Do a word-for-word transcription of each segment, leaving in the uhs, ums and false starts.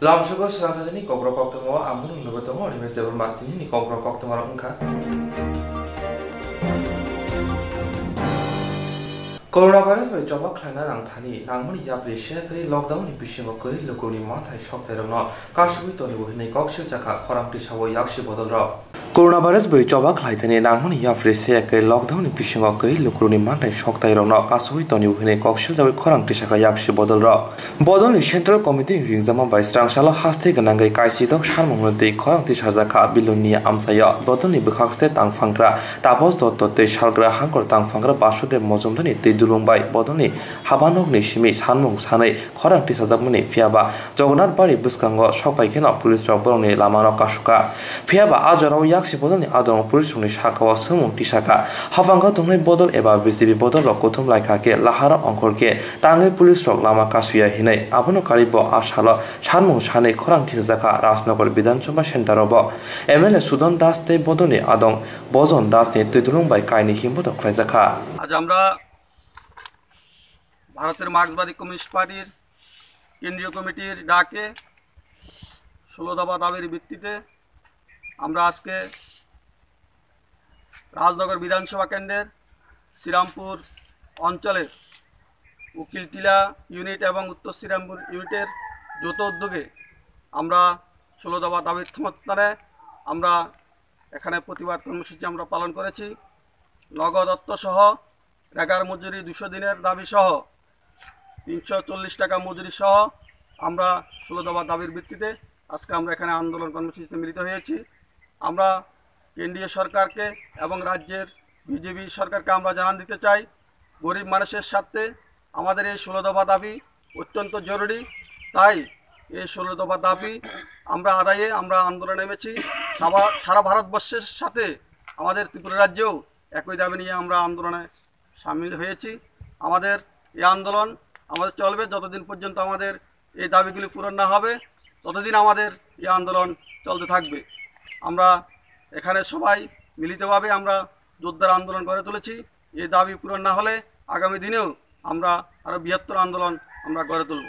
Lamsugo swrang thani kokrok koktwma o ang nugwi tongo, Animesh Debbarma. Tini ni kokrok koktwma rok wngkha: Coronavirus bai choba khlaina nang thani nangmani yapri se kwrwi lockdown ni bisingo kwrwi lukurokni manthai sokthai rokno kasugwi tonibo hwnwi kok siljakha khorang tisa o yaksi bodol rok. Coronavirus bai choba khlai thani nangmani yapri se kwrwi lockdown ni bisingo kwrwi lukurokni manthai sokthai rokno kasugwi tonibo hwnwi kok siljakha khorang tisa kha yaksi bodol rok. Bodolni Central Committee ni ringjakma bai swrang salo haste gwnangwi kaichidok sanmungno twi khorang tisajak kha Biloni amchaio. Bodolni bwkhakste tangphangra Tapos Dotto tei salgra hangkor tangphangra Basudev Mojumdarni twi dulung bai bodolni habanokni simi sanmung sanwi khorang tisajakmani, phiyaba Jagannath Bari bwskango sokpai kheno police rok borokni lamano kasukha. Phiyaba a jorao yaksi bodolni adongo police rokni sakao swngmung tisakha. Haphangkha tongnai bodol eba B J P bodol rok kuthum laikha khe laharo ongkhor khe tangwi police rok lama kasuya hinwi. Abono karwi bo a salo sanmung sanwi khorang tisajakha Rajnagar Bidhan Sabha Center o bo. M L A Sudan Das tei bodolni adong Bojon Das ni twi dulung bai kainwi himbodo khlaijakha. আজ আমরা ভারতের মার্ক্সবাদী কমিউনিস্ট পার্টির কেন্দ্রীয় কমিটির ডাকে ষোলো দফা দাবির ভিত্তিতে আমরা আজকে রাজনগর বিধানসভা কেন্দ্রের শ্রীরামপুর অঞ্চলের উকিলটিলা ইউনিট এবং উত্তর শ্রীরামপুর ইউনিটের যৌথ উদ্যোগে আমরা ষোলো দফা দাবির সমর্থনে আমরা এখানে প্রতিবাদ কর্মসূচি আমরা পালন করেছি। নগদ অর্থসহ রেগার মজুরি দুশো দিনের দাবি সহ তিনশো চল্লিশ টাকা মজুরি সহ আমরা ষোলো দফা দাবির ভিত্তিতে আজকে আমরা এখানে আন্দোলন কর্মসূচিতে মিলিত হয়েছি। আমরা কেন্দ্রীয় সরকারকে এবং রাজ্যের বিজেপি সরকারকে আমরা জানান দিতে চাই, গরিব মানুষের স্বার্থে আমাদের এই ষোলো দফা দাবি অত্যন্ত জরুরি। তাই এই ষোলো দফা দাবি আমরা আদায়ে আমরা আন্দোলনে নেমেছি। সাবা-, সারা ভারতবর্ষের সাথে আমাদের ত্রিপুরা রাজ্যেও একই দাবি নিয়ে আমরা আন্দোলনে সামিল হয়েছি। আমাদের এই আন্দোলন আমাদের চলবে, যতদিন পর্যন্ত আমাদের এই দাবিগুলি পূরণ না হবে, ততদিন আমাদের এই আন্দোলন চলতে থাকবে। আমরা এখানে সবাই মিলিতভাবে আমরা জোরদার আন্দোলন গড়ে তুলেছি। এই দাবি পূরণ না হলে আগামী দিনেও আমরা আরো বৃহত্তর আন্দোলন আমরা গড়ে তুলব।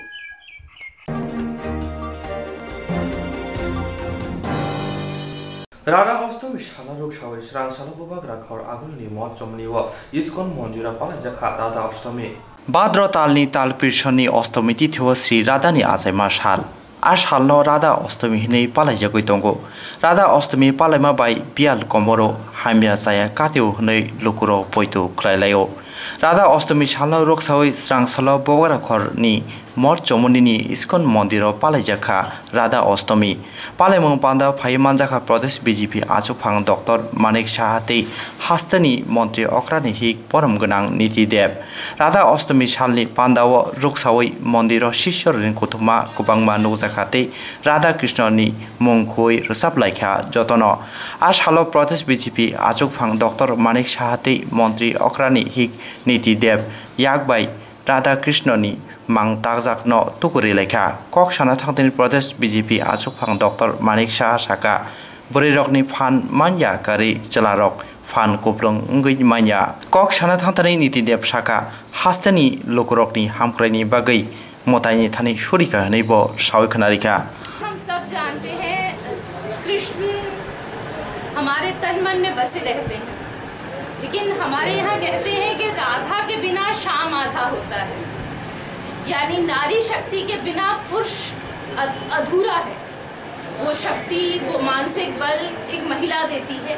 Radha Ostami salo ruksawi swrang salo Bubagra khor Agulni Moth Chomoni o Iskon Mondir o palaijakha Radha Ostami. Bhadra talni tal pirsoni Ostami tithio Sri Radhani achaima sal. A salno Radha Ostami hinwi palaijagwi tongo. Radha Ostami palaima bai biyal komoro hamya chaya katio hinwi lukurok poito khlailaio. Radha Ostami salno ruksawi swrang salo Bubagra khorni Moth Chomonini Iskon Mondiro palaijakha Radha Ostami. Palaimung panda phai manjakha Pradesh B J P achukphang Doctor Manik Saha tei hasteni montri okrani hik borom gwnang Niti Deb. Radha Ostami salni pandao ruksawi mondiro sisyorokni kuthuma kwbangma nukjakha tei Radha Krishnoni mung khui rwchap laikha jotono. A salo Pradesh B J P achukphang Doctor Manik Saha tei montri okrani hik Niti Deb yak bai Radha Krishnoni mang takjakno tuku ri laikha. Kok sana thangtini Pradesh B J P achukphang Doctor Manik Saha saka, bwrwirokni phan manya karwi chwlarok phan kuplung wngwi manya. Kok sana thangtini Niti Deb saka, hasteni lukurokni hamkraini bagwi mwtaini thani surika hwnwi bo sawi khwnarikha. हम सब जानते हैं, कृष्ण हमारे तन मन में बसे रहते हैं, लेकिन हमारे यहाँ कहते हैं कि राधा के बिना श्याम आधा होता है, यानी नारी शक्ति के बिना पुरुष अध-, अधूरा है। वो शक्ति, वो मानसिक बल एक महिला देती है।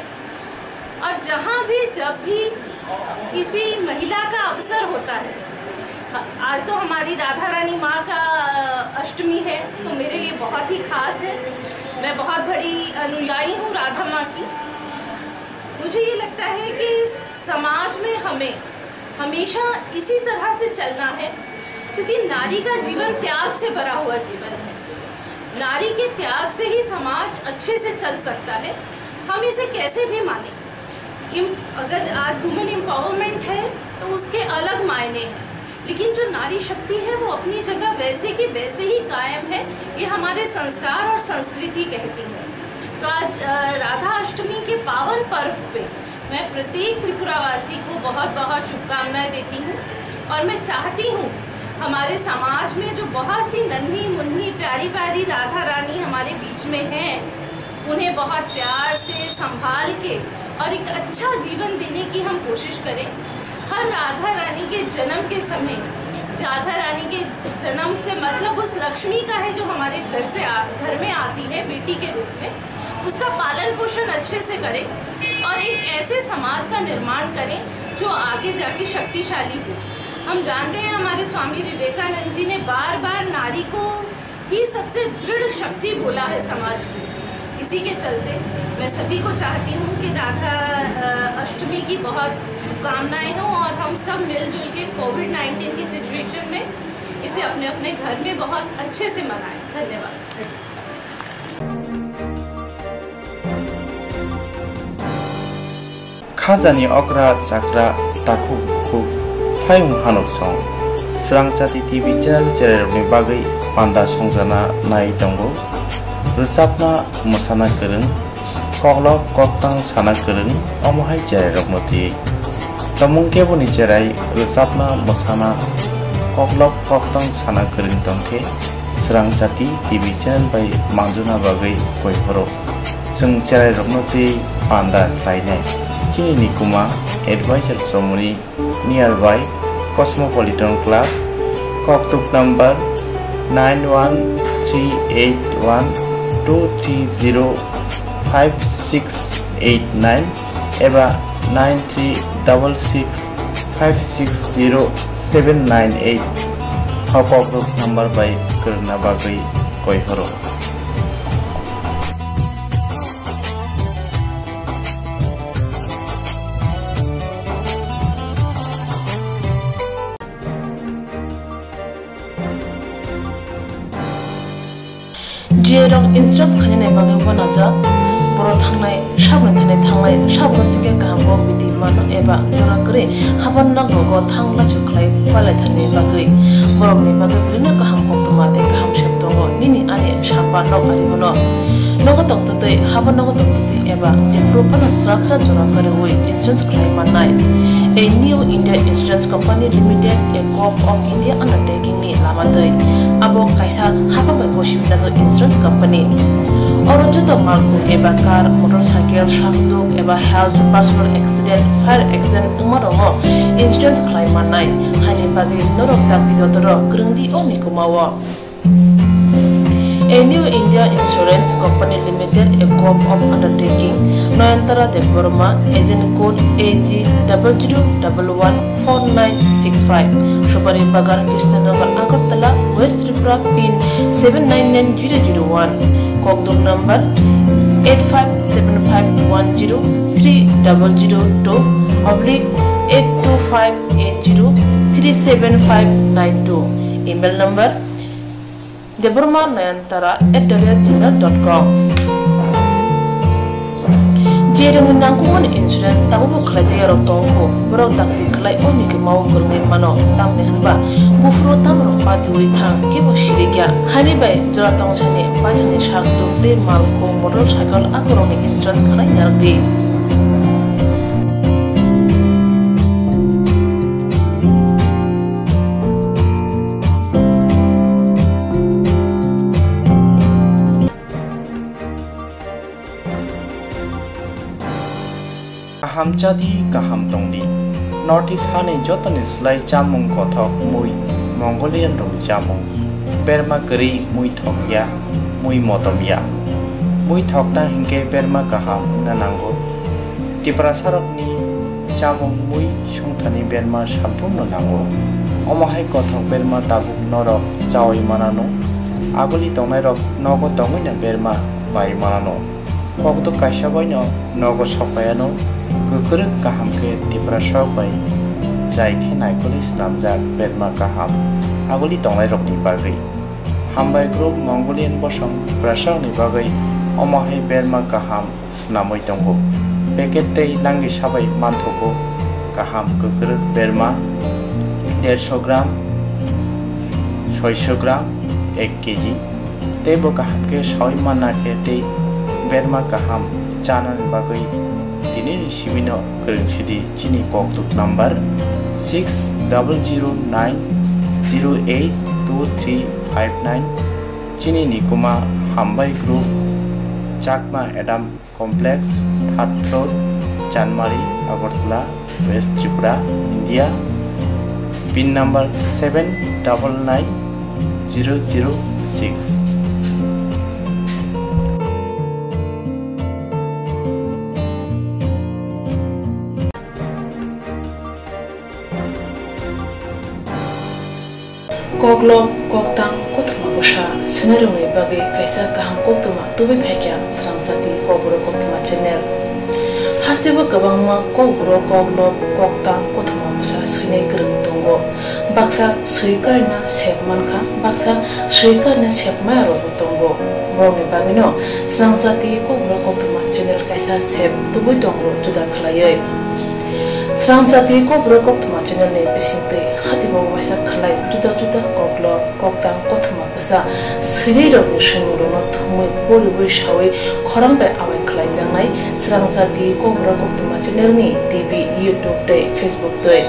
और जहाँ भी, जब भी किसी महिला का अवसर होता है, आज तो हमारी राधा रानी माँ का, अ, अष्टमी है, तो मेरे लिए बहुत ही खास है। मैं बहुत बड़ी अनुयायी हूँ राधा माँ की। मुझे ये लगता है कि इस समाज में हमें हमेशा इसी तरह से चलना है, क्योंकि नारी का जीवन त्याग से भरा हुआ जीवन है। नारी के त्याग से ही समाज अच्छे से चल सकता है, हम इसे कैसे भी माने। इम-, अगर आज वुमेन एम्पावरमेंट है, तो उसके अलग मायने हैं, लेकिन जो नारी शक्ति है, वो अपनी जगह वैसे की वैसे ही कायम है। ये हमारे संस्कार और संस्कृति कहती है। तो आज, अ, राधा अष्टमी के पावन पर्व पे मैं प्रत्येक त्रिपुरावासी को बहुत बहुत शुभकामनाएं देती हूँ और मैं चाहती हूँ हमारे समाज में जो बहुत सी नन्ही मुन्नी प्यारी प्यारी राधा रानी हमारे बीच में हैं, उन्हें बहुत प्यार से संभाल के और एक अच्छा जीवन देने की हम कोशिश करें। हर राधा रानी के जन्म के समय, राधा रानी के जन्म से मतलब उस लक्ष्मी का है जो हमारे घर से आ, घर में आती है बेटी के रूप में, उसका पालन पोषण अच्छे से करें और एक ऐसे समाज का निर्माण करें जो आगे जाके शक्तिशाली हो। हम जानते हैं हमारे स्वामी विवेकानंद जी ने बार बार नारी को ही सबसे दृढ़ शक्ति बोला है समाज की। इसी के चलते मैं सभी को चाहती हूँ कि राधा अ, अष्टमी की बहुत शुभकामनाएं हों और हम सब मिलजुल के कोविड नाइन्टीन की सिचुएशन में इसे अपने अपने घर में बहुत अच्छे से मनाएं। धन्यवाद। Khajani okra chakra takhuk bukhuk phaiung hanuk song. Srang Chati T V channel cherairokni bagwi panda songjana nai tongo. Rwchapna mwsana kwrwng, koklop koktang sana kwrwng, omo hai cherairokno twi. Tomung keboni cherai rwchapna mwsana koklop koktang sana kwrwng tongkhe, Srang Chati T V channel bai manjuna bagwi koi phoro. Chwng cherairokno twi panda khlainai. Chini nikuma advisor chomoni nearby Cosmopolitan Club, koktuk number nine one three eight one two three zero five six eight nine eba nine three double six five six zero seven nine eight. O koktuk number bai kwrwngna bagwi koi horo. Jerok insurance khainani bagwi uanajak, borok thangnai, saboni thani thangnai, saboni singkhe kaham kok biti mano eba jora kwrwi haban nok rogo thang lachu khlai palaithani bagwi. Borokni bagwi belino kaham koktwma tei kaham sep tongo, nini ani samba nok ariguno. Nogo tongtwtwi, haban nogo tongtwtwi eba jephuru phano swrapsa jora kwrwi insurance khlai mannai. A New India Insurance Company Limited, a Gov of India undertaking ni lama twi. Abo kaisa hapang bai gosiwi najak insurance company. Oro joto malkhung eba car, motorcycle, sakduk eba health, personal accident, fire accident wngma rokno insurance khlai mannai. Haini bagwi norok dakti dotoro kwrwngdi o nikumao. A New India Insurance Company Limited, a Gov of undertaking, Nayantara Debbarma, agent code A G double zero double one four nine six five, Subari Bagan, Krishnanagar, Agartala, West Tripura, pin seven nine nine zero zero one, kokduk number eight five seven five one zero three double zero two oblique eight two five eight zero three seven five nine two, email number Debbarma Nayantara at the rate gmail dot com. Jerokni nangkukmani insurance tabukbo khlaijak yarok tongo, borok dakti khlai o nikumao kwrwngwi mano, tamni hwnba buphuru tamrok patiwi thang kebo sirikya. Haini bai jora tongsani paithakni sak tuk tei malkhung motorcycle akorokni insurance khlai narwkdi. Kaham chadi, kaham tongdi. North East hani jotoni slai chamung kothok mui Mongolian rokni chamung. Berma kwrwi mui thokya, mui motomya. Mui thokna hinkhe berma kaham wngna nango. Tiprasarokni chamung mui songthani berma samphurno nango. Omo hai kothok berma tabuk norok chaui manano. Aguli tongnairok nogo tongwino berma bai manano. Kokduk kaisa baino nogo sokpaiano. Kwkrwk kaham khe Tiprasarok bai chai khe naikolwi swnamjak berma kaham aguli tongnairokni bagwi. Hambai group Mongolian bosong Tiprasarokni bagwi omo hai berma kaham swnamwi tongo. Packet tei langdi sabai manthogo kaham kwkrwk berma dersho gram, soisho gram, ek kg. Tei bo kaham khe saui manna khe tei berma kaham chanani bagwi tinini simino kwrwng sidi chini kokduk number six double zero nine zero eight two three five nine. Chini Nikuma Hambai Group, Chakma Adam Complex, third floor, Chanmari, Agartala, West Tripura, India. Pin number seven double nine zero zero six. Koklop, koktang, kothoma bwsa swinairokni bagwi kaisa kaham koktwma tubui phaikha Srangchati Kokborok Koktwma channel. Hasteo kwbangma kokborok koklop, koktang, kothoma bwsa swinai kwrwng tongo. Baksa swi karina sep mankha, baksa swi karina sep maya rokbo tongo. Borokni bagwino Srangchati Kokborok Koktwma channel kaisa sep tubui tongo juda khlaiwi. Srangchati Kokborok Koktwma channel ni bisingtwi hatibo waisa khlai juda juda koklop, koktang, kothoma bwsa swinai rokni swimungrokno thumwi poriwi sawi khorang bai awai khlaijaknai Srangchati Kokborok Koktwma channel ni T V, YouTube tei Facebook twi.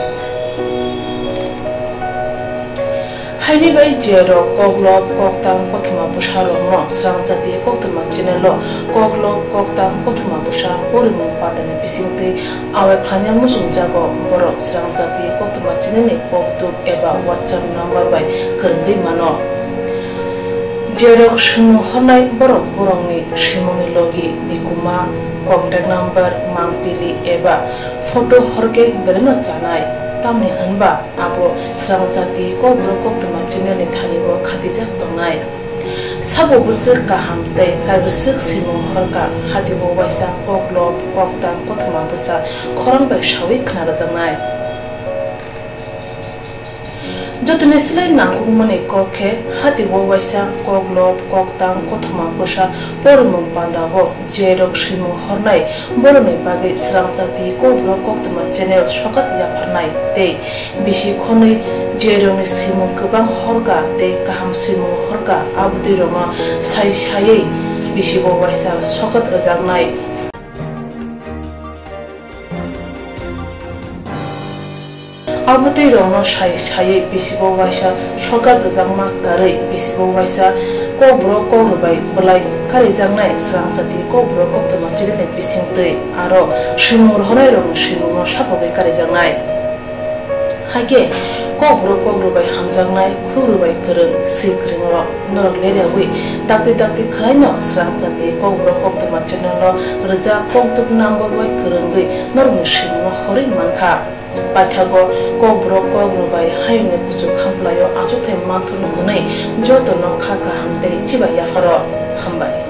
Haini bai je rok koklop, koktang, kothoma bwsa rokno Srangchati Koktwma channel o koklop, koktang, kothoma bwsa porimung pandani bisingtwi awai khlaina muchungjago, borok Srangchati Koktwma channel ni kokduk eba WhatsApp number bai kwrwngwi mano. Je rok swimung hornai borok borokni swimungni logi, nikuma, contact number, mangpili eba photo horkhe belaino chanai, tamni hwnba abo Srangchati Kokborok Koktwma channel ni thani o khatijak tongnai. Sabo bwswk kaham tei kaibwswk swimung horkha, hatibo waisa koklop, koktang, kothoma bwsa khorang bai sawi khna rwjaknai. Jotoni slai nangkukmani kok khe, hatibo waisa koklop, koktang, kothoma bwsa porimung pandao je rok swimung hornai, borokni bagwi Srangchati Kokborok Koktwma channel sokat yapharnai tei bisi khonwi je rokni swimung kwbang horkha tei kaham swimung horkha, abotwi rokno sai saiwi bisibo waisa sokat rwjaknai. Abotwi rokno sai saiwi bisibo waisa sokat rwjakma karwi bisibo waisa Kokborok Kokrwbai bwlai karijaknai Srangchati Kokborok Koktwma channel ni bisingtwi aro swimung rohornai rokni swimungno sapogwi karijaknai. Hakhe Kokborok Kokrwbai hamjaknai, khukrwbai kwrwng, swi kwrwng rok norok leriawi dakti dakti khwlaino Srangchati Kokborok Koktwma channel o rwjak kokduk number bai kwrwngwi norokni swimungno horwi mankha. Paithago Kokborok Kokrwbai hayungni kuchuk khamplaio achukthai manthurno hwnwi jotono kha kaham tei chibai yapharo. Hambai.